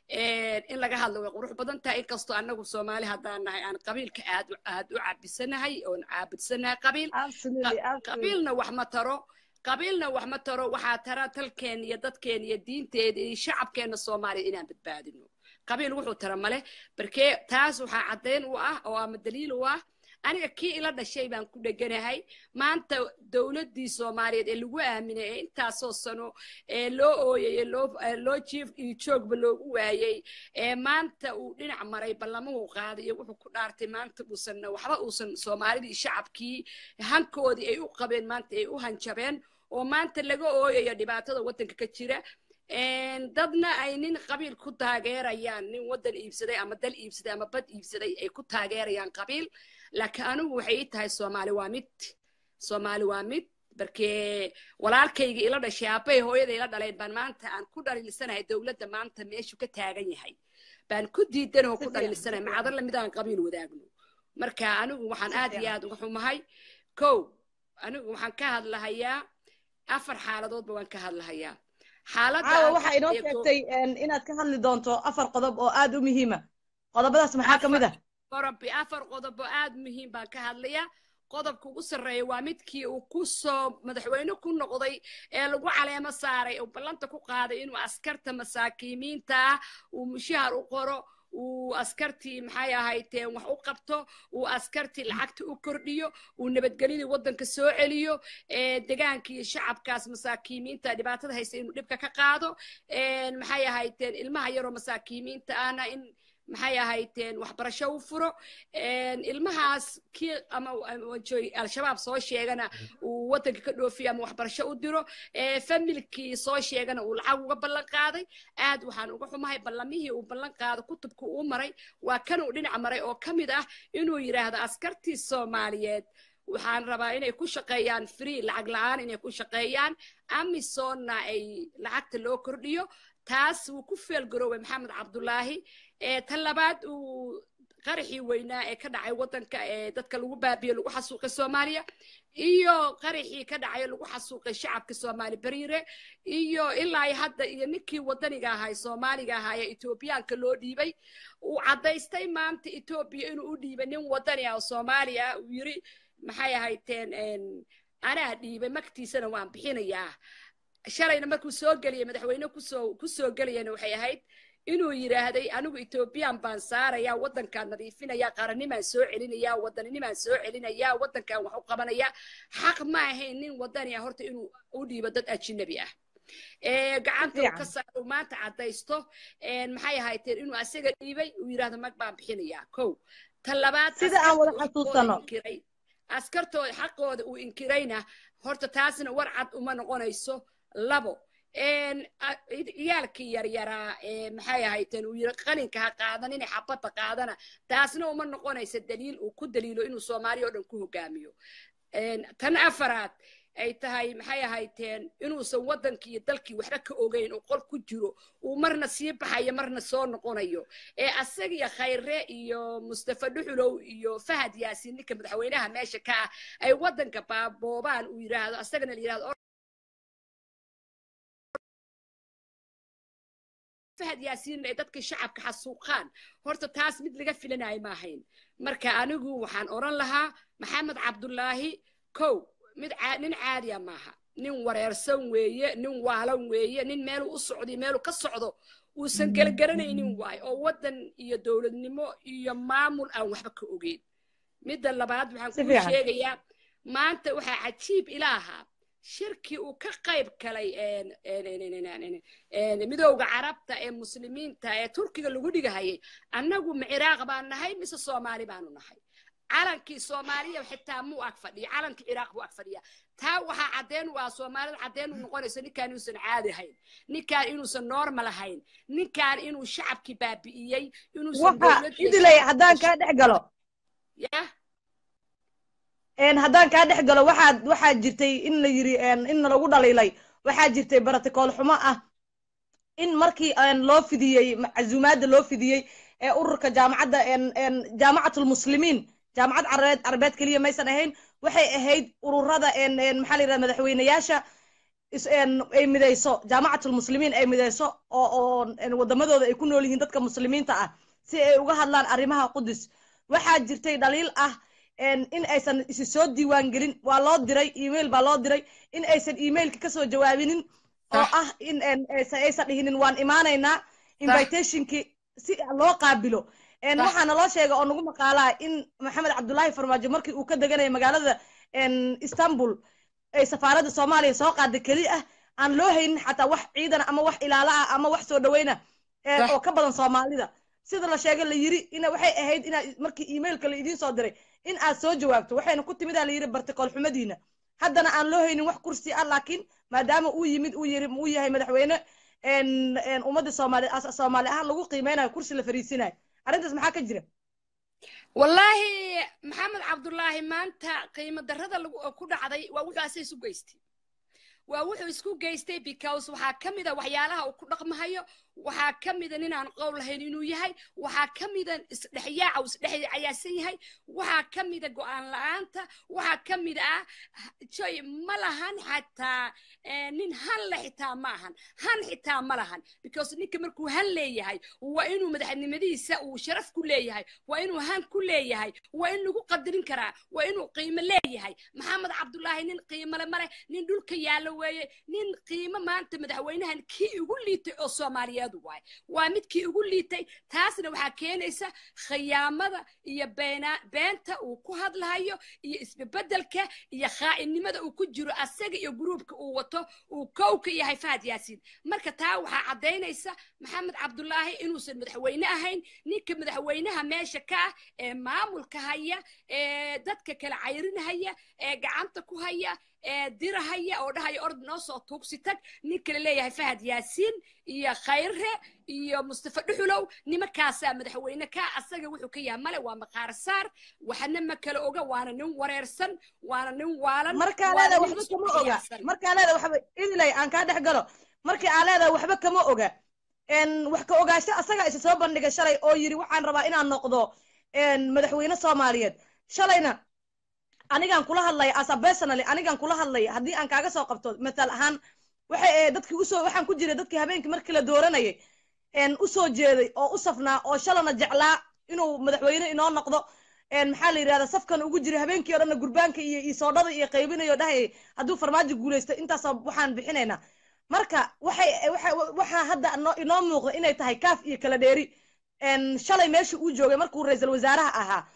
In laga hadlo way qurux badan tahay, inkastoo annagu Soomaali haddaan nahay aan qabiilka aad aad u cabisanahay oon caabudsanahay qabiil. Qabiilna wax ma taro, qabiilna wax ma taro. Waxaa tara talkeen iyo dadkeen iyo diinteeda iyo shacabkeenna Soomaaliya inaan badbaadino. Qabiil wuxuu tara male. Barkee taas waxaa caddayn u ah oo ama daliil u ah, aniga kii ila dhashay baan ku dheganahay. Maanta dowladdii Soomaaliyeed ee lagu aaminay ee intaasoo sano ee loo ooyay ee loo jiif iyo joogba loogu waayey, ee maanta uu dhinac maray ballamuhu qaaday iyo wuxuu ku dhaartay, maanta uusan waxba uusan Soomaalidii shacabkii hankoodii ay u qabeen maanta ay u hanjabeen, oo maanta laga ooyayo dhibaatada waddanka ka jira, dadna ay nin qabiil ku taageerayaan, nin waddan iibsaday ama dal iibsaday ama bad iibsaday ay ku taageerayaan qabiil. Laakiin anigu waxay ii tahay Soomaali waa mid, Soomaali waa mid. Barkee walaalkayga ila dhashay, aabbay hooyada ila dhaleen baan maanta aan ku dhaliilsanahay dowladda maanta meeshuu ka taagan yahay baan ku diidan oo ku dhaliilsanahay, macadar lamid aan qabiil wadaagno. Marka anigu waxaan aad iyo aad uga xumahay. Kow, anigu waxaan ka hadlahayaa afar xaaladoodba waan ka hadlahayaa. Xaaladda caawa waxaa inoo sheegtay inaad ka hadli doonto afar qodob oo aad u muhiima. Qodobadaas maxaa ka mid ah? Rabbi, afar qodob oo aad muhiim baan ka hadlayaa. Qodobka ugu sarreeya waa midkii uu ku soo madaxweyne ku noqday ee lagu caleemo saaray, uu ballanta ku qaaday inuu askarta masaakiimiinta ah uu mushahar u qoro, uu askartii maxay ahaydeen wax u qabto, uu askartii lacagta u kordhiyo, uu nabadgelyadii waddanka soo celiyo, degaanka iyo shacabkaas masaakiimiinta dhibaatada haysta inuu dhibka ka qaado, maxay ahaydeen ilmaha yaroo masaakiimiinta ahna in maxay ahaydeen waxbarasho u furo, ilmahaas kii ama Al-Shabaab soo sheegana uu waddanka ka dhoofiyo ama waxbarasho u diro, familkii soo sheegana uu lacag uga ballan qaaday. Aad waxaan uga xumahay ballamihii uu ballan qaado kutubka uu maray waa kan uu dhinac maray, oo ka mid ah inuu yidhaahdo askartii Soomaaliyeed waxaan rabaa inay ku shaqeeyaan free, lacag la'aan inay ku shaqeeyaan, AMISOMna ay lacagta loo kordhiyo. Taas wuu ku feelgaroobay Maxamed Cabdulaahi. Tan labaad, uu qaraxii weynaa ee ka dhacay waddanka ee dadka lagu baabiye, lagu xasuuqay Soomaaliya, iyo qaraxii ka dhacay lagu xasuuqay shacabka Soomaali Bariire, iyo ilaa hadda iyo ninkii waddaniga ahaa Soomaaliga ahaa ee Etoobiyaanka loo dhiibay, uu caddaystay maanta Etoobiya inuu u dhiibay nin waddani ah oo Soomaaliya ah. Uu yiri maxay ahaydeen anaa dhiibay, magtiisana waan bixinayaa. Shalayna markuu soo geliyay madaxweyne kusoo gelayana waxay ahayd inuu yidhaahday anigu Ethoobiyan baan saarayaa, waddankaan nadiifinaya, qarannimaan soo celinaya, waddaninimaan soo celinaya, waddankaan wax u qabanaya. Xaq ma ahayn nin waddani ah horta inuu u dhiibo dad ajnabi ah gacanta uu ka saaro, maanta caddaysto maxay ahaydeen inuu asaga dhiibay, uu yidhaahdo mag baan bixinayaa. Kow, ta labaad, sida aan wada xasuusano askartooda xaqooda uu inkirayna horta taasna war cad uma noqonayso. Labo, ciyaalkii yaryaraa maxay ahaydeen uu yiri qalinka ha qaadan inay xabadda qaadana, taasna uma noqonayso daliil uu ku daliilo inuu Soomaaliya oo dhan ku hogaamiyo. Tan afaraad ay tahay maxay ahaydeen inuusan waddankii iyo dalkii waxba ka ogeyn, uu qol ku jiro, uu marna sii baxayo marna soo noqonayo, ee asagiyo Khayre iyo Mustafa Dhuxulow iyo Fahad Yaasiin ninka madaxweynaha meesha ka ah ay waddanka baaboobaan, uu yidhaahdo asagana la yidhahdo Fahad Yaasiin ay dadka shacabka xasuuqaan. Horta taas mid laga filanayo ma ahayn. Marka anigu waxaan odhan lahaa Maxamed Cabdulaahi kow, mid nin caadiya maaha, nin wareersan weeye, nin waalan weeye, nin meeluu u socday meeluu ka socdo uusan gelagaranaynin waayo, oo waddan iyo dowladnimo iyo maamul aan waxba ka ogeyn. Midda labaad waxaan kuu sheegayaa, maanta waxaa cajiib ilaaha shirkii uu ka qayb galay Midowda Carabta ee Muslimiinta ee Turkiga lagu dhigahayay. Annagu ma Ciraaq baan nahay mise Soomaali baanu nahay? Calankii Soomaaliya xitaa muu ag fadhiya, calankii Ciraaq buu ag fadhiya. Taa waxaa caddeen u ah Soomaalida, caddeen u noqonayso ninkaan inuusan caadi ahayn, ninkaan inuusan normal ahayn, ninkaan inuu shacabkii baabi'iyey, inuusan Idilay, haddaan kaa dhex galo yah haddaan kaa dhex galo, waxaa jirtay in la yiri in lagu dhaliilay, waxaa jirtay baratikool xumo ah in markii loo fidiyey casuumaadda loo fidiyey ee ururka jaamacadda Jaamacatulmuslimiin, jaamacad Carabeed keliya maysan ahayn, waxay ahayd ururada maxaa la yidhahda madaxweyneyaasha Ay midayso Jaamacatulmuslimiin, ay midayso oo wadamadooda ay ku nool yihiin dadka Muslimiinta ah, si ay uga hadlaan arrimaha Qudus. Waxaa jirtay dhaliil ah in aysan isi soo diiwaan gelin. Waa loo diray, email baa loo diray, in aysan emailka kasoo jawaabinin oo ah in aysan dhihinin "Waan imaanaynaa", invitationki si loo qaabilo. Waxaana loo sheegay oo nagu maqaalaa in Maxamed Cabdullaahi Farmaajo markii uu ka deganaya magaalada Istanbul ay safaaradda Soomaaliya soo qaaday keli ah, aan loo haynin xataa wax ciidan ama wax ilaalo ah ama wax soo dhaweyna oo ka badan Soomaalida. Sida la sheegay, la yiri ina waxay ahayd inaa markii emailka la idiin soo diray in aad soo jawaabto. Waxayna ku timid, aa la yiri, bartikool xumadiina. Haddana aan loo haynin wax kursi ah, laakiin maadaama uu yimid, uu yiri uu yahay madaxweyne ummadda Soomaali, Soomaali ahaan lagu qiimeynayo, kursi la fariisinayo. Arrintaas maxaa ka jira? Wallaahi, Maxamed Cabdullaahi maanta qiimo darrada lagu ku dhacday waa wuxuu asa isu geystay, waa wuxuu isku geystay, because waxaa ka mida waxyaalaha uu ku dhaqmahayo, waxaa ka mida nin aan qowl lahayn inuu yahay, waxaa ka mida isdhexyaaca uu isdhex yahay, waxaa ka mida go'aan la'aanta, waxaa ka mid ah joy ma lahan xataa. Nin han le xitaa ma ahan, han xitaa ma lahan, because ninka markuu han leeyahay waa inuu madaxnimadiisa uu sharaf ku leeyahay, waa inuu han ku leeyahay, waa in lagu qadarin karaa, waa inuu qiimo leeyahay. Maxamed Cabdullaahi nin qiimo le male, nin dhulka yaallo weeye, nin qiimo maanta madaxweynahan kii ugu liitay oo Soomaaliyeed waay, waa midkii ugu liitay. Taasna waxaa keenaysa khiyaamada iyo beenta uu ku hadlahayo iyo isbebedelka iyo khaa'inimada uu ku jiro, asaga iyo gruubka uu wato uu kow ka yahay Fahad Yaasiin. Marka taa waxaa caddaynaysa Maxamed Cabdullaahi inuusan madaxweyne ahayn. Ninka madaxweynaha meesha ka ah ee maamulka haya, ee dadka kala cayrinahaya, ee gacanta ku haya, ee dirahaya oo dhahaya "Ord, noo soo tuugsi tag", ninka la leeyahay Fahad Yaasiin iyo Khayre iyo Mustafa Dhuxulow, nimankaasaa madaxweyne ka. Asaga wuxuu ka yahay male, waa maqaar saar, waxna ma kala oga, waana nin wareersan, waana nin waalan. Markaa leedahay waxba kama oga, markaa leedahay waxba, idilay aan kaa dhex galo, markii aa leedahay waxba kama oga, wax ka ogaasho asagaa isa soo bandhigay shalay oo yidhi "Waxaan rabaa inaan noqdo madaxweyne Soomaaliyeed." Shalayna anigaan kula hadlaya, as a personally anigaan kula hadlaya, haddii aan kaaga soo qabto matal ahaan, waxay dadkii usoo, waxaan ku jiray dadkii habeenkii markii la dooranayay usoo jeeday oo u safnaa oo shalana jeclaa inuu madaxweyne inoo noqdo. Maxaa la yidhahdaa, safkan ugu jiray habeenkii o dhanna, gurbaanka iyo isoodhada iyo qaybinayo, dhahayay hadduu Farmaajo guulaysto intaasoo waxaan bixinaynaa. Marka waxay waxaa hadda inoo muuqda inay tahay kaaf iyo kala dheeri. Shalay meesha uu joogay markuu ra-iisul wasaaraha ahaa,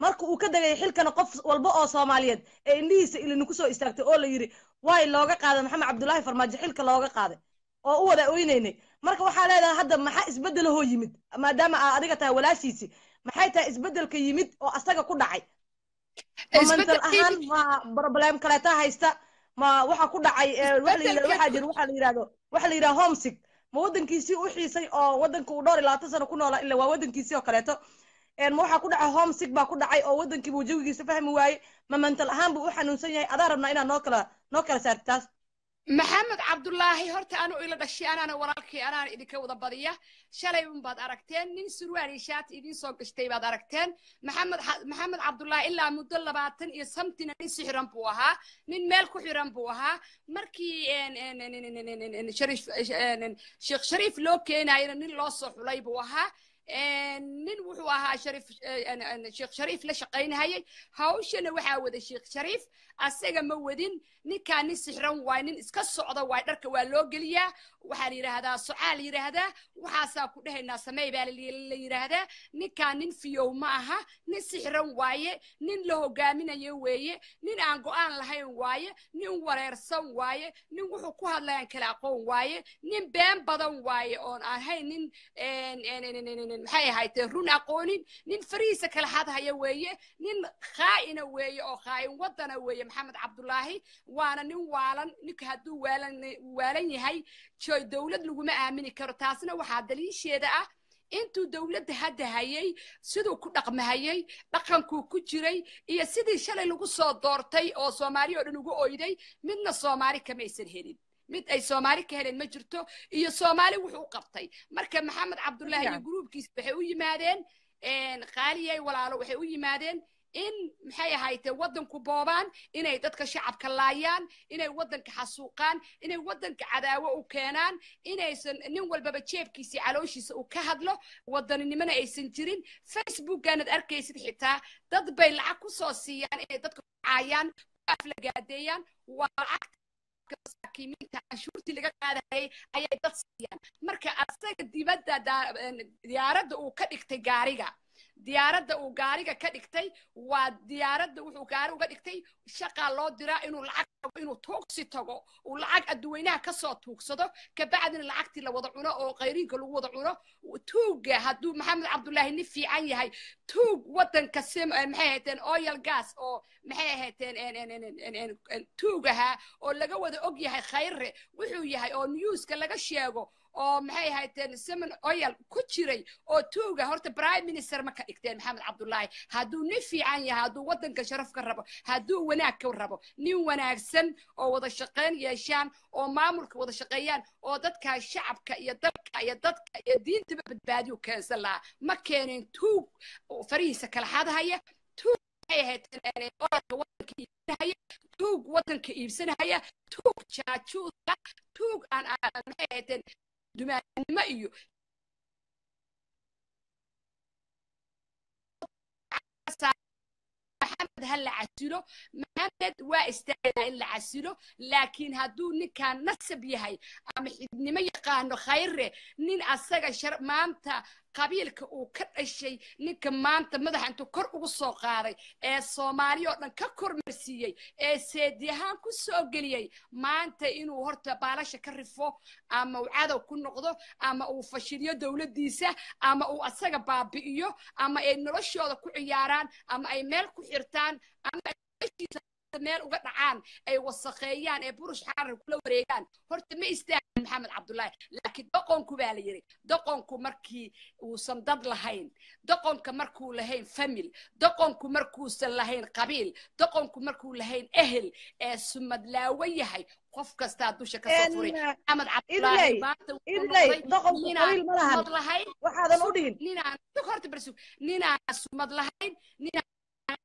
marka uu ka degay xilkana, qof walba oo Soomaaliyeed ee indhihiisa ilinu kusoo istaagtay oo la yidhi waay looga qaaday Maxamed Cabdullaahi Farmaajo xilka looga qaaday oo u wada oynaynay. Marka waxaa leedahay hadda maxaa isbeddelahoo yimid, maadaama aa adiga tahay walaashiisi? Maxay tahay isbeddelka yimid oo asaga ku dhacay? Ma mental ahaan, ma problem kaleeta haysta, ma waxa ku dhacay waxaa jira waxa la yidhahdo homesick, ma waddankiisii u xiisay oo waddanka uu dhowr iyo labaatan sano ku noolaa, ila waa waddankiisii oo kaleeto, ma waxaa ku dhacay homesick baa ku dhacay oo waddankii buu jawigiisa fahmi waayey, ma mental ahaan buu u xanuunsan yahay? Adaa rabnaa inaad noo kala saarti taas. Maxamed Cabdullaahi horta anuu ila dhashay, anaana walaalkii, anaana idinka wada badiya. Shalay un baad aragteen nin surwaal iyo shaati idiin soo gashtay baad aragteen. Maxamed Cabdullaahi ilaa muddo 20 iyo something nin sixiran buu ahaa, nin meel ku xiran buu ahaa. Markii Shariif, Sheekh Shariif loo keenayana nin loo soo xulay buu ahaa, nin wuxuu ahaa Shariif, Sheekh Shariif la shaqaynahayay. Hawshana waxaa waday Sheekh Shariif, asaga ma wadin. Ninkaa nin sixran waay, nin iska socda waay. Dharka waa loo geliyaa, waxaa la yidhaahdaa socaa la yidhaahdaa, waxaasaa ku dhahaynaa samey baa la yidhaahdaa. Ninkaa nin fiyow ma aha, nin sixran waaye, nin la hogaaminayo weeye, nin aan go'aan lahayn waaye, nin wareersan waaye, nin wuxuu ku hadlayaan kala aqoon waaye, nin been badan waaye oon ahayn nin maxay ahayd run aqoonin, nin farihiisa kala xadhaya weeye, nin khaa'ina weeye oo khaa'in waddana weeye Maxamed Cabdullaahi. Waana nin waalan. Ninka hadduu waalan waalan yahay, joy dowlad laguma aamini karo. Taasna waxaa daliisheeda ah intuu dowladda hadda hayay siduu ku dhaqmahayay, dhaqankuu ku jiray iyo sidii shalay lagu soo doortay oo Soomaali oo dhan ugu oyday, midna Soomaali kamaysan helin, mid ay Soomaali ka heleen ma jirto iyo Soomaali wuxuu u qabtay. Marka Maxamed Cabdullaahi iyo gruubkiisa waxay u yimaadeen, qaaliyay walaalo, waxay u yimaadeen In maxay ahaytee waddanku boobaan, inay dadka shacabka laayaan, inay waddanka xasuuqaan, inay waddanka cadaawo u keenaan, inaysan nin walbaba jeebkiisii calooshiisa uu ka hadlo, wadaninimona aysan jirin. Facebookaanad arkaysid, xitaa dad bay lacag ku soo siiyaan inay dadka caayaan, ku aflagaadeeyaan. Waa lacagta masaakiimiinta, canshuurtii laga qaadayay ayay dad siiyaan. Marka asaga dibadda diyaaradda uu ka dhigtay gaariga, diyaaradda uu gaariga ka dhigtay, waa diyaaradda wuxuu gaari uga dhigtay shaqaa loo diraa inuu lacag tago, inuu tuugsi tago, uu lacag adduweynaha kasoo tuugsado, kabacdina lacagtii la wada cuno oo qayriinka lagu wada cuno. Tuugga hadduu Maxamed Cabdullaahi nin fiican yahay, tuug waddanka sim maxay ahaydeen oil gas oo maxay ahaydeen tuug ahaa oo laga wada og yahay Khayre wuxuu yahay oo newska laga sheego oo maxay ahaydeen Semen Oil ku jiray oo tuuga, horta prime minister ma ka dhigteen Maxamed Cabdullaahi hadduu nin fiican yahay, hadduu waddanka sharaf ka rabo, hadduu wanaag ka rabo, nin wanaagsan oo wada shaqayn yeeshaan oo maamulka wada shaqeeyaan oo dadka shacabka iyo dalka iyo dadka iyo diintaba badbaadiyu keensan lahaa? Ma keenin tuug farihiisa kala xadhaya, tuug maxay ahaydeen oilka waddanka iibsanaya, tuug waddanka iibsanaya, tuug jaajuusa, tuug aan maxay ahaydeen dumaannimo iyo Maxamed ha la casilo. Maxamed waa istaagaa in la casilo, laakiin hadduu ninkaan nasab yahay ama xidnimo yaqaano Khayre, nin asaga shar maanta qabiilka uu ka dhashay, ninka maanta madaxa intuu kor ugu soo qaaday ee Soomaali oo dhan ka kormarsiiyey ee seedi ahaan ku soo geliyey, maanta inuu horta baalasha ka rifo ama uu cadow ku noqdo ama uu fashiliyo dowladdiisa ama uu asaga baabi'iyo ama ay noloshooda ku ciyaaraan ama ay meel ku xirtaan ama ay noloshiisa meel uga dhacaan, ay wasakheeyaan, ee burush xaarar kula wareegaan, horta ma istaagin Maxamed Cabdullaahi. Laakiin doqonku baa la yidhi, doqonku markii uusan dad lahayn, doqonka markuu lahayn family, doqonku markuusan lahayn qabiil, doqonku markuu lahayn ehel ee sumadlaawo yahay, qof kastaa dusha kasoo furay. Maxamed Cabdullaahi maanta wuxuu noqday ninaan sumad lahayn. Waxaadan u dhihin. Ninaan horta barsug, ninaan sumad lahayn, ninaan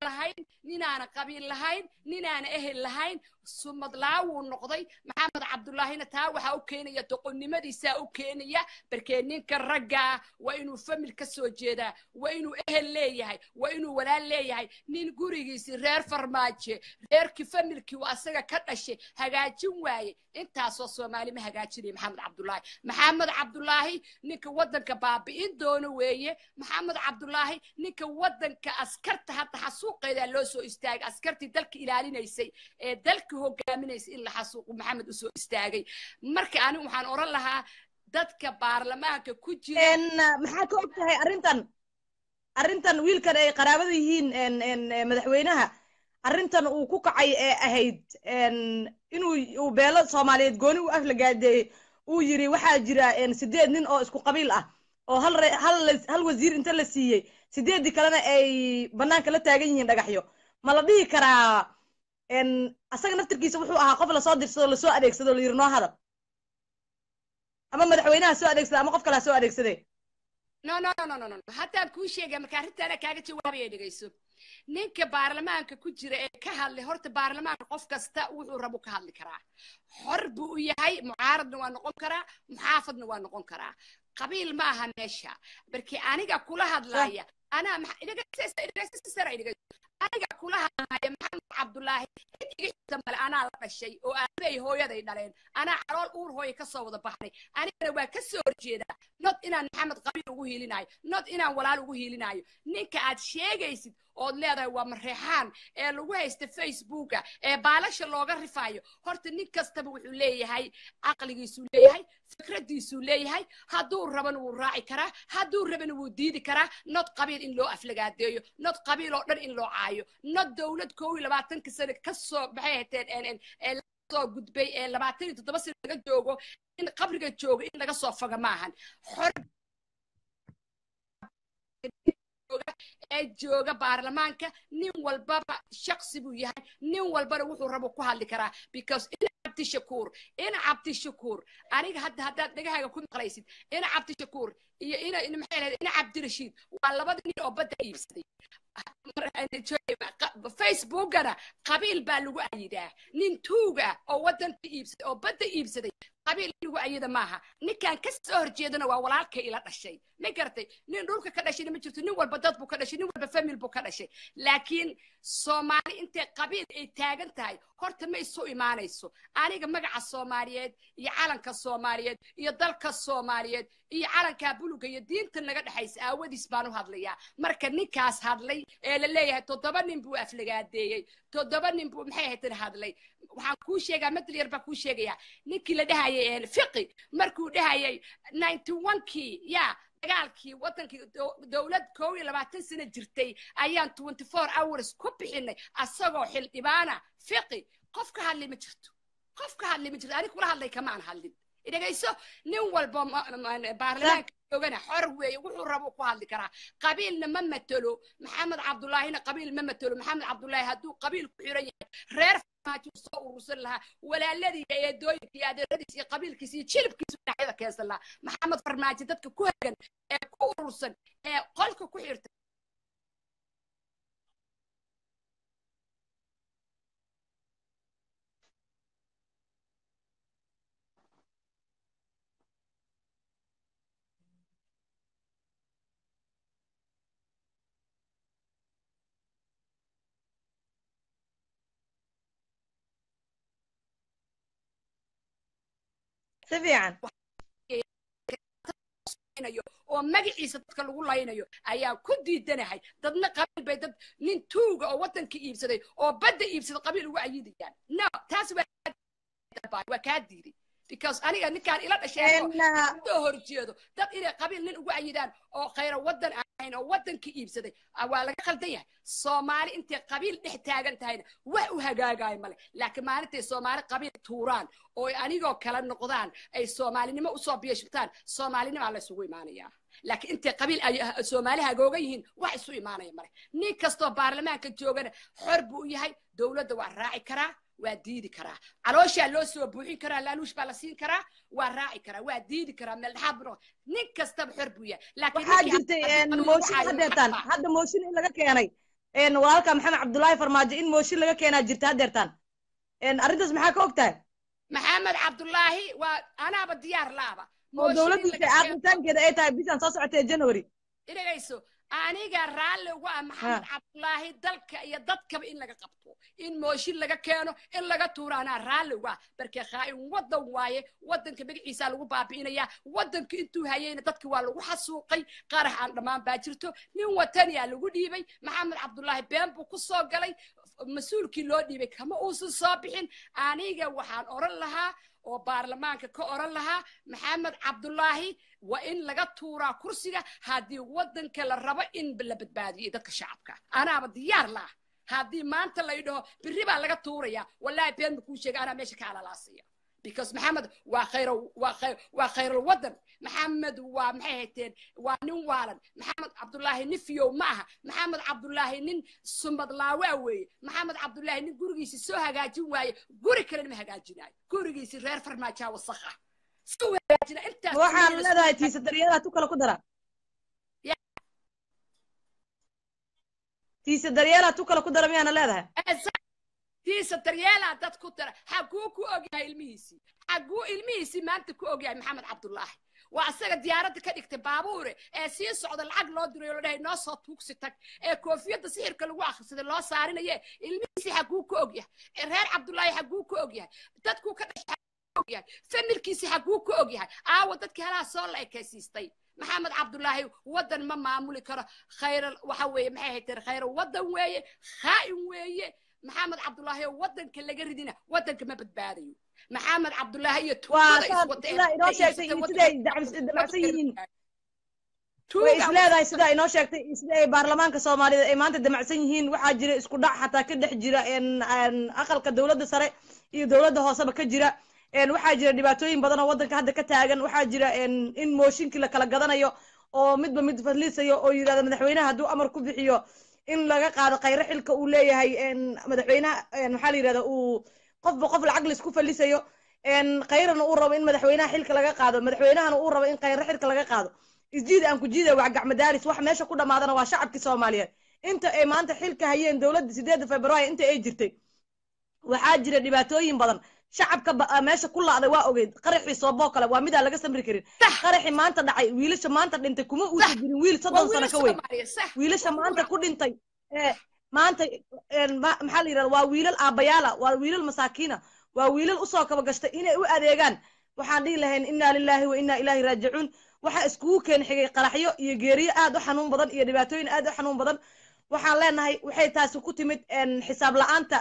lahayn, ninaana qabiil lahayn, ninaana ehel lahayn, sumad laawuu noqday Maxamed Cabdullaahina. Taa waxaa u keenaya doqonnimadiisaa u keenaya. Barkee ninka raggaa waa inuu family ka soo jeedaa, waa inuu ehel leeyahay, waa inuu walaal leeyahay. Nin gurigiisii reer Farmaaje, reerkii familkii uu asaga ka dhashay hagaajin waaye, intaasoo Soomaali ma hagaajinaya Maxamed Cabdullaahi. Maxamed Cabdullaahi ninka waddanka baabi'in doono weeye. Maxamed Cabdullaahi ninka waddanka askarta hadda xasuuqeedaa loo soo istaagay, askartii dalka ilaalinaysay ee dalka hogaaminaysay in la xasuuqu Maxamed usoo istaagay. Marka anigu waxaan oran lahaa dadka baarlamaanka ku jira Maxaa ka og tahay arrintan wiilkan ay qaraabada yihiin madaxweynaha, arrintan uu ku kacay ee ahayd inuu uu beelo Soomaaliyeed gooni u aflagaadeeyey, uu yiri waxaa jira sideed nin oo isku qabiil ah oo hal wasiir inta la siiyey, sideeddii kalena ay bannaanka la taagan yihiin dhagaxyo? Ma la dhihi karaa asaga naftirkiisa wuxuu ahaa qof lasoo dirsado, lasoo adeegsado, la yiri noo hadal, ama madaxweynaha soo adeegsada ama qof kale ha soo adeegsade? No, no, no, no, no. Haddaan kuu sheegaya, marka arrintaana kaaga jawaabaya, dhegeyso. Ninka baarlamaanka ku jira ee ka hadlay, horta baarlamaanka qof kasta wuxuu rabo ka hadli karaa, xor buu u yahay. Mucaaradna waa noqon karaa, muxaafadna waa noqon karaa. Qabiil ma aha meesha. Markii aniga kula hadlaya, anaa aniga kula hadlaya Maxamed Cabdullaahi cid iga xigta male. Anaa la dhashay oo aabay hooyaday dhaleen, anaa calool uur hooye kasoo wada baxnay, anigana waa ka soo horjeedaa. Not inaan Maxamed qabiil ugu hiilinayo, not inaan walaal ugu hiilinayo. Ninka aad sheegaysid ood leedahay waa Mareexaan ee lagu haysta Facebooka ee baalasha looga rifaayo, horta nin kastaba wuxuu leeyahay caqligiisuu leeyahay, fikradiisuu leeyahay. Hadduu rabana wuu raaci karaa, hadduu rabana wuu diidi karaa. Not qabiil in loo aflagaadeeyo, not qabiil oo dhan in loo caayo, not dowlad 21-ka sano kasoo maxay hateen soo gudbay ee 27 sano laga joogo in qabriga joogo in laga soo foga maahan. Xor ee jooga baarlamaanka, nin walbaba shaksi buu yahay, nin walbana wuxuu rabo ku hadli karaa, because in Cabdishakuur, in Cabdishakuur, aniga hadda haddaad dhegahaaga ku maqlaysid, in Cabdishakuur iyo ina maxay lahayd, ina Cabdirashiid waa labada nin oo badda iibsaday. Facebookana qabiil baa lagu ayidaa. Nin tuuga oo waddanka iibsaday oo badda iibsaday qabiil lagu ayida maaha. Ninkaan ka soo horjeedana waa walaalkay ila dhashay, ma garatay? Nin dhulka ka dhashayna ma jirto. Nin walba dad buu ka dhashay, nin walba famil buu ka dhashay. Laakiin Soomaali intay qabiil ay taagan tahay horta ma isu imaanayso. Aniga magaca Soomaaliyeed iyo calanka Soomaaliyeed iyo dalka Soomaaliyeed iyo calankaa buluga iyo diinta naga dhexaysa aawadiis baan u hadlayaa. Marka ninkaas hadlay ee la leeyahay 7 nin buu aflagaadeeyey, 7 nin buu maxay ahayd hadlay, waxaan kuu sheegaa, madal yar baan kuu sheegayaa. Ninkii la dhahayay Fiqi markuu dhahayay 91kii yaa dagaalkii waddankii, dowlad 21 sano jirtay ayaan 24 hours ku bixinay, asagoo xildhibaana Fiqi, qof ka hadlay ma jirto, qof ka hadlay ma jirto. Aniga kula hadlay kamaan hadlin, dhegayso. Nin walba baarlamaanka joogana xor weeye, wuxuu rabo ku hadli karaa. Qabiilna ma matelo Maxamed Cabdullaahina, qabiil ma matelo Maxamed Cabdullaahi. Hadduu qabiil ku xiran yahay, reer Farmaajo soo urursan lahaa, walaaladii iyo eedooyinka iyo adeeradiis iyo qabiilkiisa iyo jilibkiisa dhinacyada keensan lahaa. Maxamed Farmaajo dadka ku hagan ee ku urursan ee qolka ku xirta Si fiican oo magaciisa dadka lagu laynayo ayaan ku diidanahay. Dadna qabiil bay dad nin tuuga oo waddanka iibsaday oo badda iibsaday qabiil ugu ayidayaan. No, taas waa kaa diiday, because aniga ninkaan ila dhasheen soo horjeedo dad inay qabiil nin ugu ayidaan oo khayra waddan ahayn oo waddanka iibsaday waa laga khaldan yahay. Soomaali intay qabiil dhex taagan tahayna wax u hagaagayo male, laakiin maalintay Soomaali qabiil tuuraan oo anigoo kala noqdaan, ay Soomaalinimo usoo biyashubtaan, Soomaalinimaa la isugu imaanayaa. Laakiin intay qabiil ay Soomaali hagoogan yihiin wax isu imaanaya male. Nin kastoo baarlamaanka joogana xor buu u yahay, dowladda waa raaci karaa, waa diidi karaa, calooshaa loo soo buuxin karaa, laaluush baa la siin karaa, waa raaci karaa, waa diidi karaa, meel dhexaad buu noqon. Nin kastaba xor buu yahay. Laakiin waxaa jirtay mooshin haddeertaan, hadda mooshin in laga keenay walaalka Maxamed Cabdullaahi Farmaajo, in mooshin laga keenaa jirta haddeertaan. Arrintaas maxaa ka og tahay? Maxamed Cabdullaahi waa anaaba diyaar laaba oo dowladdiisa aakritaankeeda ay tahay bishan soo socotee January. Dhegayso, aniga raalli uga ah Maxamed Cabdullaahi dalka iyo dadkaba in laga qabto, in mooshin laga keeno, in laga tuuro anaa raalli uga ah. Markee khaa'in waddan waaye, waddanka magaciisaa lagu baabi'inayaa. Waddanka intuu hayayna dadki waa lagu xasuuqay, qarax aan dhammaan baa jirto. Nin wataniyaa lagu dhiibay. Maxamed Cabdullaahi been buu ku soo galay, mas-uulkii loo dhiibay kama uusan soo bixin. Aniga waxaan oran lahaa oo baarlamaanka ka oran lahaa, Maxamed Cabdullaahi waa in laga tuuraa kursiga haddii waddanka la rabo in la badbaadiyo dadka shacabka. Anaaba diyaar laah haddii maanta la idhaho birri baa laga tuurayaa, wallaahi been ma kuu sheega, anaa meesha ka alalaasaya, because Maxamed waa khayr, waa khayr, waa khayral waddan. Maxamed waa maxay hayteen, waa nin waalan. Maxamed Cabdullaahi nin fiyow ma aha. Maxamed Cabdullaahi nin sumad laawaa weeye. Maxamed Cabdullaahi nin gurigiisi soo hagaajin waaye, guri kalena ma hagaajinaayo. Gurigiisi reer Farmaajaa wasakh ah si u hagaajina intaas. Waxaan leedahay tiisa daryeelaa tu kale ku dara, tiisa daryeelaa tu kale ku dara, miyaana leedahay? Tiisa daryeelaa dad ku dara. Xaguu ku ogyahay ilmihiisii? Xaguu ilmihiisii maanta ku ogyahay? Maxamed Cabdullaahi waa asaga diyaaradda ka dhigtay baabuure ee sii socda, lacag loo diray oo la dhahay noo soo tuugsi tag, ee koofiyadda sixirka lagu akhrisaday loo saarinaye. Ilmihiisii xaguu ku ogyahay? Reer Cabdullaahi xaguu ku ogyahay? Dadkuu ka dhashay ogyahay? Familkiisii xaguu ku ogyahay? Aawa dadkii halaha soo la ekaysiistay? Maxamed Cabdullaahi waddan ma maamuli karo. Khayr waxa weeye maxay hayteen, khayr waddan weeye, khaa'in weeye Maxamed Cabdullaahi oo waddanka laga ridina waddanka ma badbaadayo. Maxamed Cabdullaahi iyo tuugada iswata sidaa inoo sheegtay iyo siday damacsan yihiin way isleedahay, sidaa inoo sheegtay iyo sida ay baarlamaanka Soomaaliyeed ay maanta damacsan yihiin. Waxaa jira isku dhac xataa ka dhex jira aqalka dowladda sare iyo dowladda hooseba ka jira. Waxaa jira dhibaatooyin badan oo waddanka hadda ka taagan. Waxaa jira in mooshinkii la kala gadanayo oo midba mid fadliisayo oo yidhahda madaxweynaha hadduu amar ku bixiyo in laga qaado khayre xilka uu leeyahay madaxweynaha, maxaa la yidhahda, uu qofba qof lacag laisku falisayo, khayrana uu rabo in madaxweynaha xilka laga qaado, madaxweynahana uu rabo in khayre xilka laga qaado. Isjiid aan ku jiida waa gacmadaaris, wax meesha ku dhamaadana waa shacabkii Soomaaliyeed. Inta ay maanta xilka hayeen dowladda 8 Februaayo inta ay jirtay, waxaa jira dhibaatooyin badan. Shacabka meesha ku la'day waa ogeyd. Qaraxii Sooboo kale waa midaan laga samri karin. Qaraxii maanta dhacay, wiilasha maanta dhintay kuma uusan jirin wiil 30 sano ka weyn. Wiilasha maanta ku dhintay maanta, maxaa la yidhahda, waa wiilal aabbayaala, waa wiilal masaakiina, waa wiilal usoo kaba gashtay inay u adeegaan. Waxaan dhihi lahayn, innaa lilaahi wa innaa ilaahi raajicuun. Waxaa iskugu keen xigay qaraxyo iyo geeriyo aad u xanuun badan iyo dhibaatooyin aad u xanuun badan. Waxaan leenahay, waxay taasi ku timid xisaab la'aanta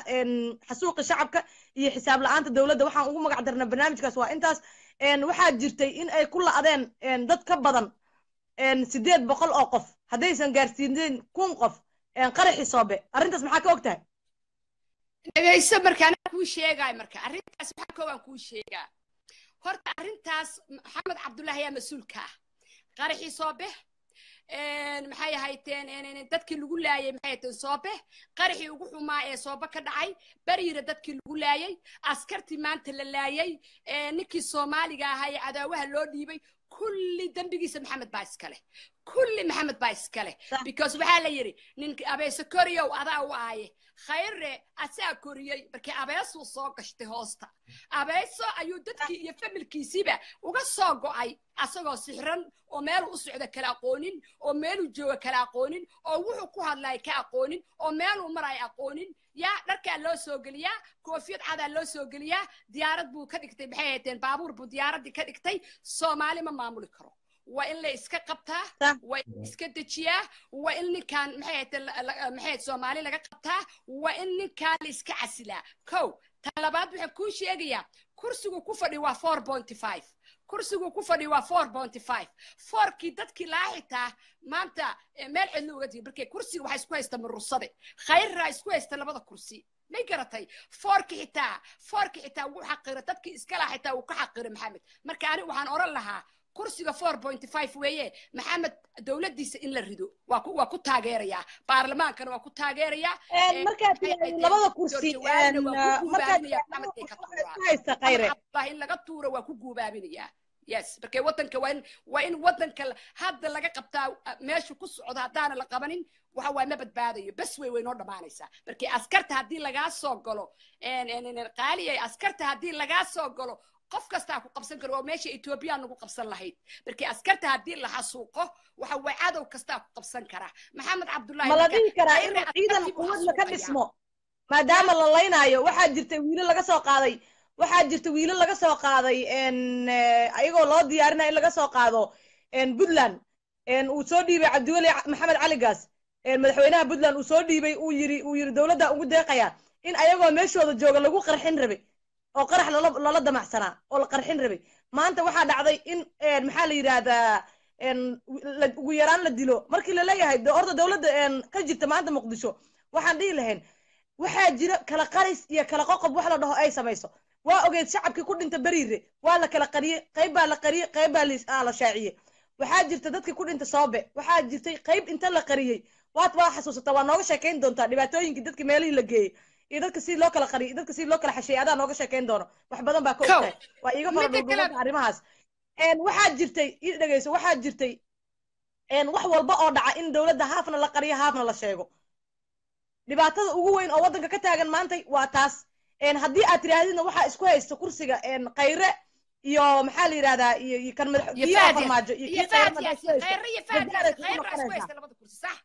xasuuqa shacabka iyo xisaab la'aanta dowladda. Waxaan ugu magac darnaa barnaamijkaas waa intaas. Waxaa jirtay in ay ku la'deen dad ka badan 800 oo qof, haddaysan gaarsiineen 1000 qof, qaraxii Soobe. Arrintaas maxaa ka og tahay? Dhegayso, marka anaa kuu sheegaayo. Marka arrintaas waxaa koowaan kuu sheegaa, horta arrintaas Maxamed Cabdullaahi ayaa mas-uulka ah. Qaraxii Soobe, maxay ahayteen, dadkii lagu laayay, maxay ahayteen, Soobe, qaraxii ugu xumaa ee Soobe ka dhacay, Bariira dadkii lagu laayay, askartii maanta la laayay, ninkii Soomaaliga ahaa ee cadaawaha loo dhiibay, kulli dembigiisa Maxamed baa iskale, kulli Maxamed baa iskale, because waxaa la yidhi, ninka abeese koriyow adaa u aaye. Khayre asaa koriyey. Markii abeesuu soo gashtay hoosta, abeeso ayuu dadkii iyo familkiisiiba uga soo go'ay, asagoo sixran oo meeluu u socda kala aqoonin, oo meeluu jooga kala aqoonin, oo wuxuu ku hadlaya ka aqoonin, oo meeluu maraya aqoonin. Yaa dharkaa loo soo geliyaa, koofiyad cadaa loo soo geliyaa, diyaarad buu ka dhigtay, maxay hayteen, baabuur buu diyaaraddii ka dhigtay. Soomaali ma maamuli karo. Waa in la iska qabtaa, waa in la iska dejiyaa, waa in ninkan, maxay hayteen, maxay Soomaali laga qabtaa, waa in ninkan la iska casilaa. Kow ta labaad, waxaan kuu sheegayaa, kursigu ku fadhi waa 4.5. Kursigu ku fadhi waa 4.5. Fourkii dadkii laa xitaa maanta meel cidlo uga tigi. Markay kursiga waxaa isku haysta Murursade, Khayrraa isku haysta labada kursi, may garatay? Fourki xitaa, fourki xitaa wuu xaqira dadkii iska laa, xitaa wuu ka xaqira Maxamed. Marka ani waxaan oran lahaa, kursiga 4.5 weeye. Maxamed dowladdiisa in la rido waa ku taageerayaa, baarlamaankana waa ku taageerayaa. Markaad labada kursi, markaad haysta Khayre in laga tuuro waa ku guubaabinayaa. Yes, marka waddanka waa in waddanka hadda laga qabtaa. Meeshu ku socdo haddaana la qabanin, waxa waay ma badbaadayo. Bes way noo dhammaanaysaa. Markii askarta haddii lagaa soo galo, qaaliyay, askarta haddii lagaa soo galo, qof kastaa ku qabsan karo. Waa meesha Etoobiya nagu qabsan lahayd. Markii askarta haddii la xasuuqo, waxa way cadow kastaa ku qabsan karaa. Maxamed Cabdullaahi Ma la dhihi karaa in ciidan quwad laka dhismo maadaama la laynaayo? Waxaa jirtay wiilo laga soo qaaday, waxaa jirta wiilo laga soo qaaday ayagoo loo diyaarinaya in laga soo qaado Puntland, uu soo dhiibay Cabdiweli Maxamed Cali Gaas, madaxweynaha Puntland, uu soo dhiibay, uu yiri dowladda ugu deeqaya, in ayagoo meeshooda jooga lagu qarxin rabay oo qarax lala damacsanaa oo la qarxin rabay. Maanta waxaa dhacday in, maxaa la yidhaahdaa, ugu yaraan la dilo. Markii la leeyahay horta dowladda ka jirta maanta Muqdisho, waxaan dhihi lahayn, waxaa jira kala qaris iyo kala qoqob wax la dhaho ay samayso. Waa ogeyd shacabkii ku dhinta Beriire, waa la kala qariyey, qayb baa la qariyey, qayb baa la shaaciyey. Waxaa jirta dadkii ku dhinta Soobe, waxaa jirtay qayb inta la qariyey. Waad waa xasuusataa, waa nooga sheekayn doontaa dhibaatooyinkii dadka meelihii la geeyey iyo dadka si loo kala qariyey, dadka si loo kala xasheeyey. Adaa nooga sheekayn doono, wax badan baa ka ogtahay, waa iiga fara dhuudhuubanta arrimahaas. Waxaa jirtay, ii dhegeyso, waxaa jirtay wax walba oo dhaca in dowladda haafna la qariyo, haafna la sheego. Dhibaatada ugu weyn oo waddanka ka taagan maantay waa taas. Haddii aad tidhaahdidna waxaa isku haysta kursiga Khayre iyo, maxaa la yidhahdaa, iyo kan madax iyo Farmaajo iyo kii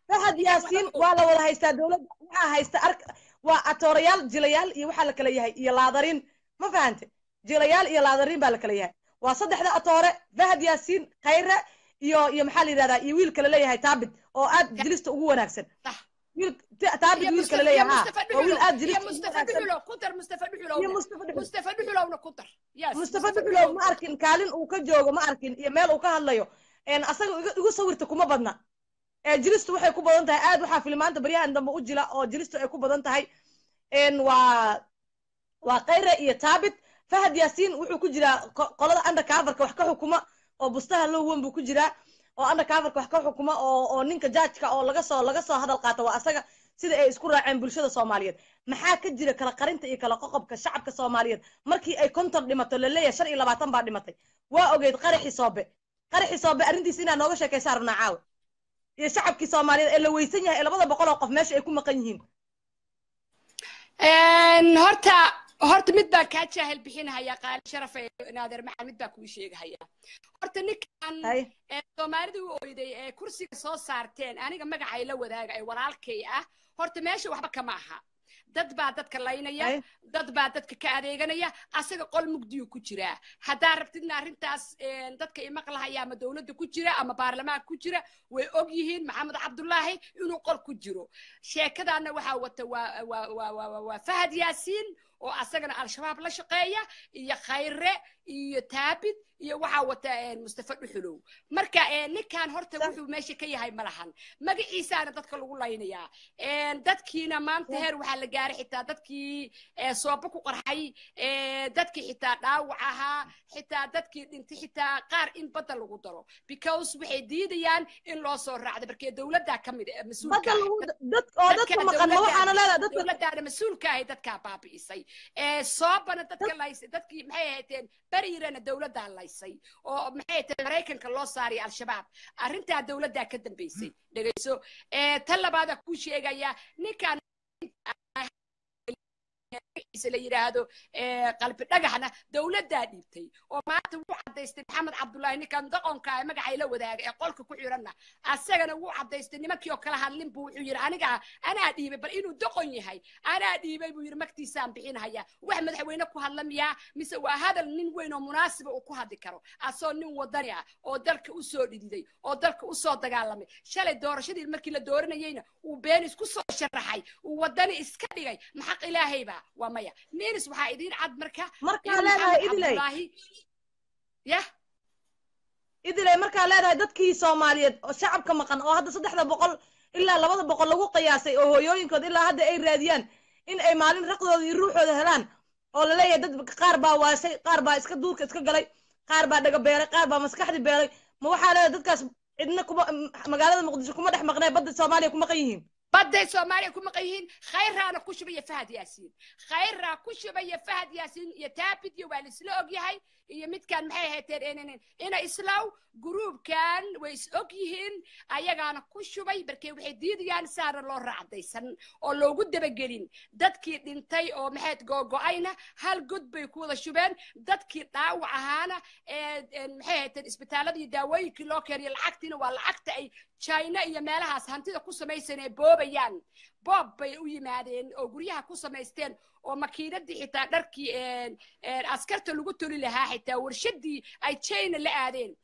Fahad Yaasiin, waa la wada haystaa. Dowladda waxaa haysta ark waa atoorayaal, jilayaal iyo waxaa la kala yahay iyo laadarin. Ma fahante? Jilayaal iyo laadarin baa la kala yahay. Waa saddexda atoore: Fahad Yaasiin, Khayre iyo maxaa la yidhahdaa, iyo wiil kale leeyahay Taabid oo aad jilista ugu wanaagsan. Wiil Taabid, wiil kale leeyahay, ha, waa wiil aad jilista. Mustafa Dhuxulow ku dar, Mustafa Dhuxulow. Iyo Mustafa Dhuxulow. Mustafa Dhuxulowna ku dar, yes. Mustafa Dhuxulow ma arkin kaalin uu ka joogo, ma arkin iyo meel uu ka hadlayo. Asaga igu sawirta kuma badna. Jilistu waxay ku badan tahay aad, waxaa filmaanta baryahan dambe u jila oo jilistu ay ku badan tahay waa Khayre iyo Taabit. Fahad Yaasiin wuxuu ku jiraa qolada undercoverka wax ka xukuma, oo bustaha loo wan buu ku jiraa, oo undercoverka wax ka xukuma, oo ninka judgeka oo laga soo hadal qaata waa asaga, sida ay isku raaceen bulshada Soomaaliyeed. Maxaa ka jira kala qarinta iyo kala qoqobka shacabka Soomaaliyeed markii ay 50 dhimato, la leeyahay 25 baa dhimatay? Waa ogeyd qaraxii Soobe. Qaraxii Soobe arrintiisa inaa nooga sheekaysa rabnaa caawa. Iyo shacabkii Soomaaliyeed ee la weysan yahay ee 200 oo qof meesha ay ku maqan yihiin. Horta mid baan kaa jaahil bixinahaya, Qaali Sharaf Naadir Maxamed, mid baa kuu sheegahaya. Horta ninkan Soomaalida u oyday ee kursiga soo saarteen, aniga magacay la wadaaga ee walaalkay ah, horta meesha waxba kama aha. Dad baa dadka laynaya, dad baa dadka ka adeeganaya, asaga qol mugdiyuu ku jiraa. Haddaa rabtidna arrintaas dadka imaqlahaya ama dowladda ku jira ama baarlamaanka ku jira way og yihiin Maxamed Cabdullaahi inuu qol ku jiro. Sheekadaana waxaa wata waa Fahad Yaasiin oo asagana Al-Shabaab la shaqeeya, iyo Khayre iyo Taabid, iyo waxaa wata Mustafa Dhuxulow. Marka ninkan horta wuxuu meesha ka yahay malahan, magaciisaana dadka lagu laynayaa. Dadkiina maanta heer waxaa la gaaray xitaa dadkii sooba ku qarxay, dadkii xitaa dhaawac ahaa, xitaa dadkii dhintay, xitaa qaar in badda lagu daro, because waxay diidayaan in loo soo raacdo markee dowladdaa ka mid mas-uulka dowladdaana mas-uulka ahay dadkaa baabi'isay soobana dadka laysay, dadkii maxay ahaydeen bariirana dowladdaa laysay oo maxay ahayd Maraykanka loo saaray Al-Shabaab. Arrintaa dowladdaa ka dambaysay. Dhegayso, tan labaada kuu sheegaya, ninkan la yidhaahdo Qalbi Dhagaxna dowladdaa dhiibtay oo maanta wuu caddaystay Maxamed Cabdullaahi, ninkan doqonka ee magacay la wadaaga ee qolka ku xiranna, asagana wuu caddaystay. Nimankii oo kala hadlin buu wuxuu yidhi aniga anaa dhiibay. Bal inuu doqon yahay, anaa dhiibay buu yidhi, magtiisaan bixinahaya. Wax madaxweyne ku hadla miyaa mise waa hadal nin weyn oo munaasiba uu ku hadli karo, asoo nin wadani ah oo dalka usoo dhididay oo dalka usoo dagaalamay? Shalay doorashadii markii la dooranayeyna uu been isku soo sharaxay, uu wadani iska dhigay. Maxaq ilaahayba waa maya. Minis waxaa idiin cad marka Markaa leedahay Idiley yah. Idiley, markaa leedahay dadkii Soomaaliyeed oo shacabka maqan oo hadda 300 ilaa 200 lagu qiyaasay oo hooyooyinkood ilaa hadda ay raadiyaan in ay maalin raqdooda iyo ruuxooda helaan, oo laleeyahay dad qaar baa waashay, qaar baa iska duurka iska galay, qaar baa dhaga beelay, qaar baa maskaxdii beelay, ma waxaa leedahay dadkaas cidna kuma magaalada Muqdisho kuma dhex maqnee badda Soomaaliya ku maqan yihiin? Badday Soomaaliya ku maqan yihiin. Khayraana ku shubaya Fahad Yaasiin, khayraa ku shubaya Fahad Yaasiin iyo Taabid iyo waa laisla og yahay, iyo midkan maxay ahaydeen ina Islaw, gruubkan way is og yihiin, ayagaana ku shubay. Markee waxay diidayaan saana loo raacdaysan oo loogu dabagelin dadkii dhintay oo maxayd googo'ayna hal god bay ku wada shubeen. Dadkii dhaawac ahaana maxay ahaydeen isbitaalada iyo daawooyinkii loo keenayo lacagtiina waa lacagta ay China iyo meelahaas hantida ku samaysan ee boobayaan. Boob bay u yimaadeen oo guryaha ku samaysteen oo makiinadii xitaa dharkii askarta lagu toli lahaa, xitaa warshadii ay China la aadeen.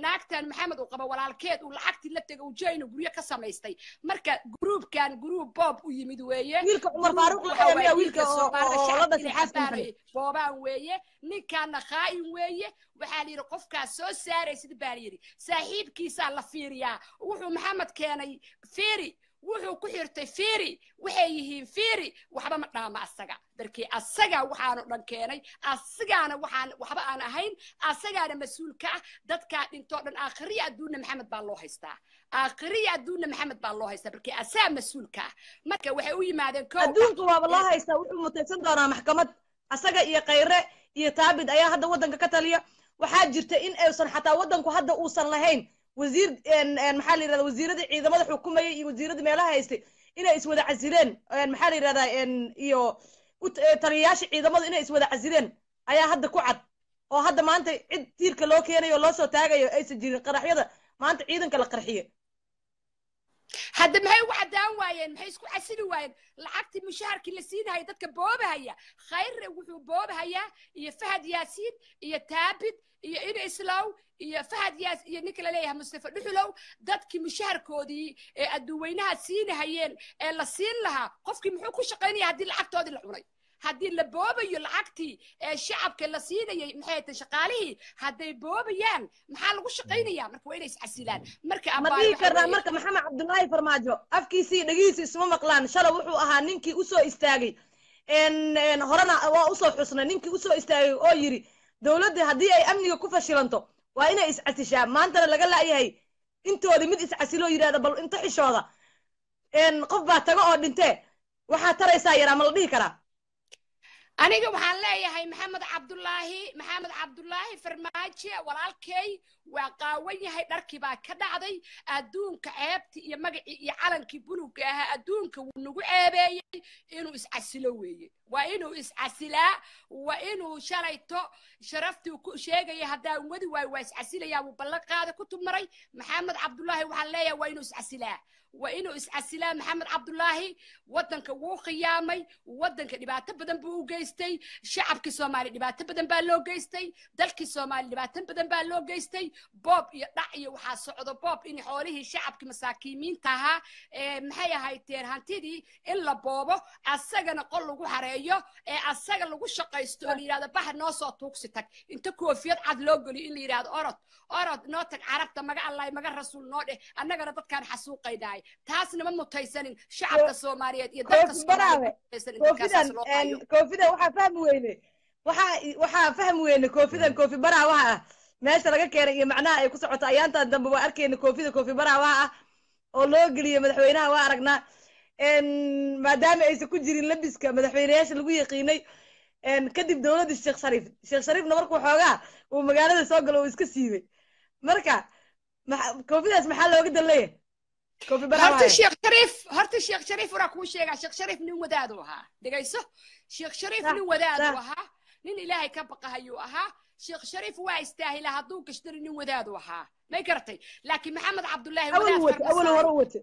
Naagtan Maxamed uu qabo walaalkeed uu lacagtii la tegay uu China guryo ka samaystay. Marka gruubkan gruub boob u yimid weeye. Wiilka Cumar Faaruq la wiilka oo la dhashay xaaska boobaan weeye, ninkaana khaa'in weeye. Waxaa la yidhi qofkaas soo saaraysid baa la yidhi saaxiibkiisaa la fiiriyaa. Wuxuu Maxamed keenay fiiri, wuxuu ku xirtay fiiri, waxay yihiin fiiri, waxba ma dhaama asaga. Darkii asaga waxaanu dhan keenay, asagaana waxaan waxba aan ahayn, asagaana mas-uul ka ah dadkaa dhintoo dhan. Aakhiriya adduunna Maxamed baa loo haystaa, aakhiriya adduunna Maxamed baa loo haystaa, markii asaga mas-uul ka ah. Marka waxay u yimaadeen kow adduunka waaba loo haystaa, wuxuu mutaysan doonaa maxkamad. Asaga iyo Khayre iyo Taabid ayaa hadda waddanka ka taliya. Waxaa jirta in aysan xataa waddanku hadda uusan lahayn wasiir, maxaa la yidhahdaa, wasiiradii ciidamada xukumayay iyo wasiiradii meelaha haystay inay iswada casileen, maxaa la yidhahdaa, iyo taliyayaasha ciidamadu inay iswada casileen ayaa hadda ku cad, oo hadda maanta cid tiirka loo keenayo oo loo soo taagayo aysan jirin qaraxyada maanta ciidanka la qarxiye. Hadda maxay ugu caddaan waayeen? Maxay isku casili waayeen lacagtii mushaharkii la siinahaya dadka boobahaya? Khayre wuxuu boobahayaa iyo Fahad Yaasiin iyo Taabid iyo ina Islaw iyo Fahad Yaas iyo ninka la leeyahay Mustafa Dhuxulow, dadkii mushaharkoodii ee adduuweynaha siinahayeen ee la siin lahaa, qofkii muxuu ku shaqaynaya haddii lacagtoodii la cunay, haddii la boobayo lacagtii ee shacabka la siinayay? Maxay tahay shaqaalihii hadday boobayaan, maxaa lagu shaqaynayaa? Marka waa inay iscasilaan. Marka ma dhihi karnaa marka Maxamed Cabdullaahi Farmaajo afkiisii dhegihiisa isma maqlaan? Shalay wuxuu ahaa ninkii usoo istaagay, horena waa usoo xusnay, ninkii usoo istaagay oo yidhi dowladda haddii ay amniga ku fashilanto waa inay iscasishaa. Maantana laga la'yahay intoodii mid iscasiloo yidhahda bal inta xishooda qof baa tago oo dhintee waxaa taraysaa yaraa, ma la dhihi karaa? Aniga waxaan leeyahay Maxamed Cabdulaahi, Maxamed Cabdulaahi Farmaajo walaalkay waa qaawan yahay, dharkii baa ka dhacday. Adduunka ceebtii iyo magacii iyo calankii buluugga ahaa adduunka wuu nagu ceebeeyey. Inuu iscasilo weeye, waa inuu iscasilaa, waa inuu shalayto sharaftii ku sheegaya haddaan wadi waayo waa iscasilayaa, wuu ballan qaada ku tumaray. Maxamed Cabdulaahi waxaan leeyahay waa inuu iscasilaa, waa inuu iscasilaa. Maxamed Cabdulaahi waddanka wuu khiyaamay, waddanka dhibaato badan buu u geystay, shacabkii Soomaaliya dhibaato badan baa loo geystay, dalkii Soomaaliya dhibaato badan baa loo geystay. Boob iyo dhac iyo waxaa socdo boob in xoolihii shacabkii masaakiimiinta ahaa ee maxay ahaydeen hantidii in la boobo, asagana qol lagu xareeyo ee asaga lagu shaqaysto oo la yidhahdo baxa noo soo tuugsi tag, inta koofiyad cad loo geliyo in la yidhahdo orod orod noo tag Carabta, maga Allahi maga Rasuul noo dheh, annagana dadkaan xasuuqaynaay. Taasna ma mutaysanin shacabka Soomaaliyeed iyo dalka Koofi Baraawe, Soomaaliyeed dadkaasaas koofidan loo qaayo. Koofidan waxaa fahmi weyne, waxaa fahmi weyne koofidan koofi baraawaha ah meesha laga keenay iyo macnaha ay ku socoto. Ayaantan dambe waa arkeyna koofida koofi baraawaha ah oo loo geliyey madaxweynaha, waa aragnaa maadaama aysan ku jirin labiska madaxweyneyaasha lagu yaqiinay kadib dowladda Sheekh Shariif. Sheekh Shariifna markuu xoogaa uu magaalada soo galo uu iska siibay. Marka koofidaas maxaa looga dan leeyahay koofi Horta baraawaha? Sheekh Shariif, horta Sheekh Shariif waraa kuu sheegaa, Sheekh Shariif nin wadaadu ahaa. Dhegayso, Sheekh Shariif nin wadaadu ahaa, nin Ilaahay ka baqahayuu ahaa. Sheekh Shariif waa istaahila hadduu gashtari, nin wadaadu ahaa, may garatay? Laakiin Maxamed Cabdulaahi awal wadaad wate awal farmasaayo hore u wate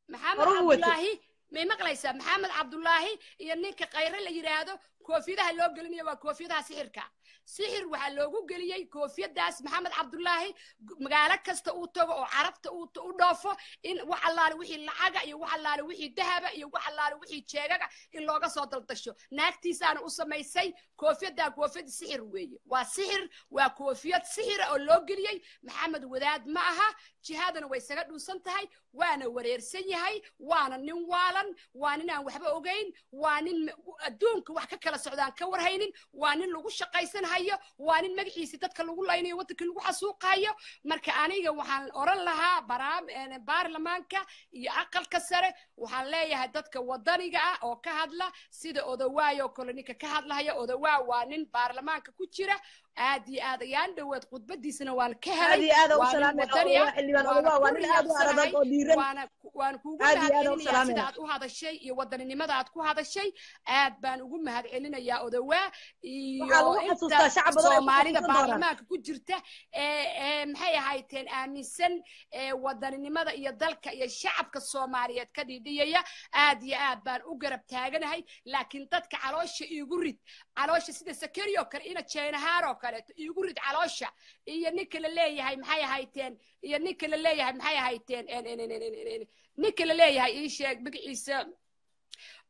Maxamed hore u wate. Cabdulaahi, may maqlaysaa? Maxamed Cabdulaahi iyo ninka Khayre la yidhaahdo koofiyadaha loo gelinayo waa koofiyadaha sixirka. Sixir waxaa loogu geliyey koofiyadaas Maxamed Cabdulaahi magaalo kasta uu tago oo Carabta uu u dhoofo in wax allaale wixii lacaga iyo wax allaale wixii dahaba iyo wax allaale wixii jeegaga in looga soo daldasho. Naagtiisaana u samaysay koofiyadaa, koofiyad sixir weeye, waa sixir, waa koofiyad sixira oo loo geliyey. Maxamed wadaad ma aha, jihaadana way isaga dhuusan tahay, waana wareersan yahay, waana nin waalan, waa nin aan waxba ogeyn, waa nin adduunka wax ka kala socdaan ka warhaynin, waa nin lagu shaqaysanhayo, waa nin magaciisi dadka lagu laynayo, waddankii lagu xasuuqayo. Marka aniga waxaan oran lahaa baarlamaanka iyo aqalka sare waxaan leeyahay dadka wadaniga ah oo ka hadla sida Odawaay oo kale, ninka ka hadlahaya Odawaa waa nin baarlamaanka ku jira aad iyo aad ayaan dhowaad khudbadiisana waan ka Aad helay. iyo aad u Waa nin salaamayna wadani Odawaa, ah, xildhibaan waana Odawaa ku waa nin aad u riyaaqsanahay, adag oo dhiiran. Waana waan kuugu Aad iyo aad u mahadcelinayaa sida salaamayna. aad u hadashay iyo wadaninimada aad ku hadashay. Aad baan ugu mahadcelinayaa Odawaa Waxaa iyo lagu inta xasuustaa shacab badan ay ku Soomaalida xasuusan doonaan. baarlamaanka ku jirta ee maxay ahayteen aaminsan ee wadaninimada iyo dalka iyo shacabka Soomaaliyeed ka dhidhiyaya. Aad iyo aad baan u garab taaganahay. Laakiin dadka caloosha iigu rid caloosha sida Sakari oo kale, ina Jeynahaar oo kaleeto iigu rid caloosha, iyo ninka la leeyahay maxay ahayteen, iyo ninka la leeyahay maxay ahayteen, ninka la leeyahay ii sheeg magaciisa,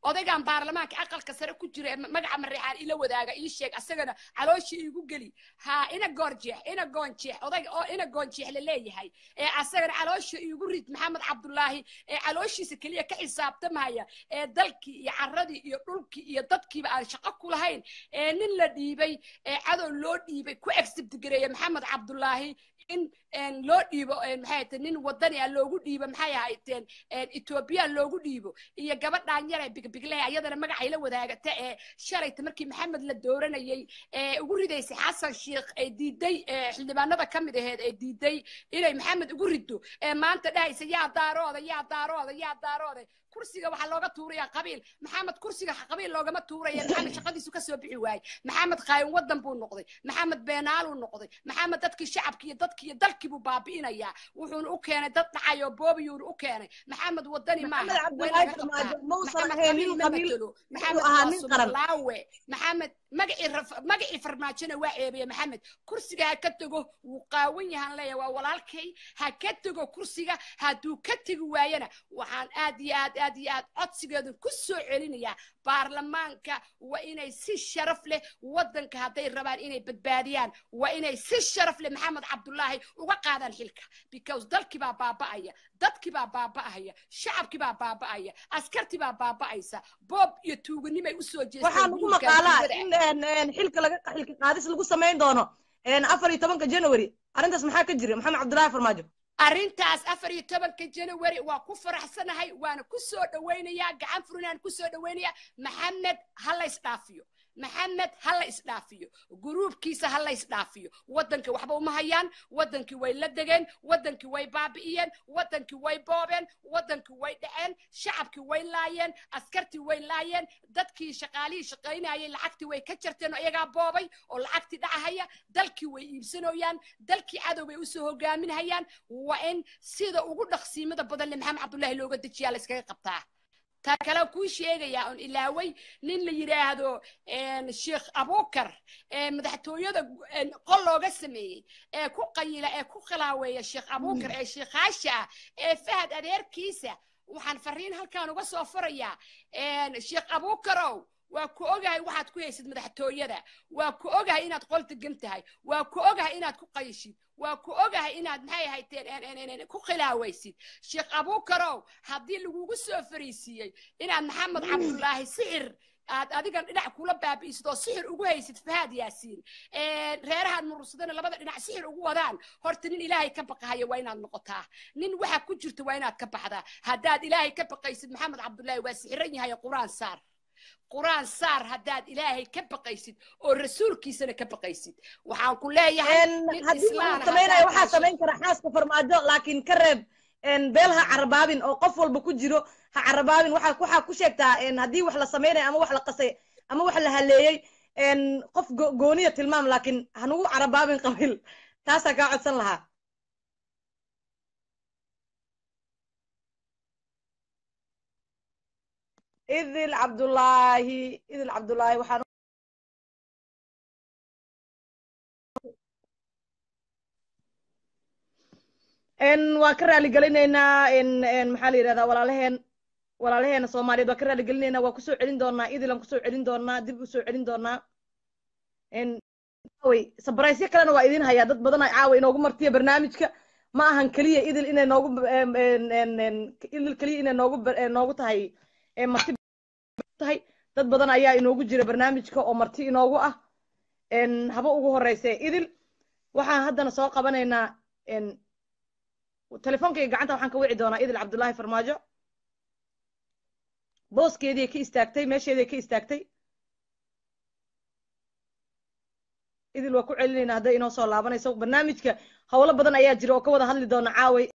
odaygan baarlamaanka aqalka sare ku jira ee magaca Mareexaan ila wadaaga, ii sheeg asagana caloosha iigu geli. Ha ina goorjeex, ina goonjeex, odayga oo ina goonjeex la leeyahay ee asagana caloosha iigu rid. Maxamed Cabdulaahi ee calooshiisa keliya ka xisaabtamaya ee dalkii iyo carradii iyo dhulkii iyo dadkiiba aan shaqo ku lahayn ee nin la dhiibay ee cadow loo dhiibay ku accept gareeya Maxamed Cabdulaahi in loo dhiibo maxay ahayd nin wadani ah loogu dhiibo, maxay ahaydeen Etoobiya loogu dhiibo, iyo gabadhan yar ee bigbiglehe ayadana magacay la wadaagata ee shalayta markii Maxamed la dooranayay ee ugu ridaysay Xasan Sheikh ee diiday ee xildhibaanada ka mid aheed ee diiday inay Maxamed ugu riddo ee maanta dhahaysa yaa daarooda, yaa daarooda, yaa daarooda. Kursiga waxaa looga tuuraya qabiil. Maxamed kursiga qabiil loogama tuuraya. Maxamed shaqadiisu kasoo bixi waayey. Maxamed qaayin wadan buu noqday, Maxamed beenaaluu noqday, Maxamed dadkii shacabkii iyo dadkii iyo dalkii buu baabi'inayaa, wuxuuna u keenay dad dhacay oo boobiyuuna u keenay. Maxamed wadani Maxamed maaha, waa in Cabdulaahi laga qabtaa. Farmaajo ma uusan Maxamed ahayn qabiil nin ma qabiil, matelo. wuxuu Maxamed ahaa waa nin qaran. sumalaawe. Maxamed magacii magacii Farmaajona waa ceebiye. Maxamed kursiga ha ka tego, wuu qaawan yahaan leeyahay, waa walaalkay, ha ka tego kursiga. Hadduu ka tegi waayana waxaan aad iyo aad aad iyo aad codsigeedu ku soo celinayaa baarlamaanka waa inay si sharaf leh waddanka hadday rabaan inay badbaadiyaan waa inay si sharaf leh Maxamed Cabdulaahi uga qaadaan xilka, because dalkii baa baaba'aya, dadkii baa baaba'aya, shacabkii baa baaba'aya, askartii baa baaba'aysa, boob iyo tuuganimay usoo Waxaa jeesteen lagu wiilkan maqaalaa tuugada ah. in xilka laga xilka qaadis lagu samayn doono 14-ka January. Arrintaas maxaa ka jira Maxamed Cabdulaahi Farmaajo? Arrintaas 14-ka January waa ku faraxsanahay, waana ku soo dhowaynayaa, gacan furinaan ku soo dhowaynayaa. Maxamed ha la isdhaafiyo. Maxamed ha la isdhaafiyo, guruubkiisa ha la isdhaafiyo. Waddanka waxba uma hayaan, waddankii way la degeen, waddankii way baabi'iyeen, waddankii way boobeen, waddankii way dhaceen, shacabkii way laayeen, askartii way laayeen, dadkii shaqaalihii shaqaynayay lacagtii way ka jarteen oo iyagaa boobay oo lacagtii dhacahaya, dalkii way iibsanooyaan, dalkii cadow bay usoo hogaaminhayaan. Waa in sida ugu dhaqsiimada badan le Maxamed Cabdullaahi looga dejiyaa, la iskaga qabtaa. Ta kale kuu sheegayaa oon ilaaway, nin la yidhaahdo Sheekh Abuukar ee madaxtooyada qol looga sameeyey ee ku qayila ee ku khilaaweeya, Sheekh Abuukar ee sheekhaasha ah ee Fahad adeerkiisa, waxaan fariin halkaan uga soo farayaa. Sheekh Abuukarow, waa ku ogahay waxaad ku haysid madaxtooyada, waa ku ogahay inaad qol degan tahay, waa ku ogahay inaad ku qayshid, waa ku ogahay inaad maxay ahayteen ku khilaawaysid. Sheekh Abuukarow, haddii lagugu soo fariisiiyey inaad Maxamed Cabdullaahi sixir aad adigan dhinac kula baabi'isid oo sixir ugu haysid Fahaad Yaasiin, reerahaad murursadana labada dhinac sixir ugu wadaan, horta nin Ilaahay ka baqahaya waa inaad noqotaa, nin waxa ku jirta waa inaad ka baxdaa. Haddaad Ilaahay ka baqaysid, Maxamed Cabdullaahi waa sixiran yahay, Qur-aan saar, Qur-aan saar. Haddaad Ilaahay ka baqaysid oo rasuulkiisana ka baqaysid, waxaan ku leeyahay nin haddii islaan uu samaynayo waxaa samayn kara xaaska Farmaajo, laakiin ka reeb beel ha carabaabin oo qof walba ku jiro ha carabaabin. Waxaa ku sheegtaa haddii wax la samaynayo ama wax la qasay ama wax la haleeyey qof gooniya tilmaam, laakiin hanugu carabaabin qabiil. Taasaa kaa codsan lahaa. Idil Cabdullaahi, Idil Cabdullaahi, waxaan waa ka raali gelinaynaa, maxaa la yidhahdaa, walaalaheen, walaalaheena Soomaaliyeed waa ka raali gelinaynaa. Waa kusoo celin doonaa Idilan, kusoo celin doonaa, dib usoo celin doonaa. Caaway sabraysyo kalena waa idin hayaa. Dad badan caawa inoogu martiya barnaamijka. Ma ahan keliya Idil inay noogu Idil keliya inay noogu noogu tahay marti tahay, dad badan ayaa inoogu jira barnaamijka oo marti inoogu ah. Haba ugu horeyse Idil. Waxaan haddana soo qabanaynaa telefonkayga gacanta, waxaan ka wici doonaa Idil Cabdullaahi Farmaajo. Booskeedii ka istaagtay, meesheedii ka istaagtay Idil. Waa ku celinaynaa hadday inoo soo laabanayso barnaamijka. Howlo badan ayaa jira oo ka wada hadli doona caaway.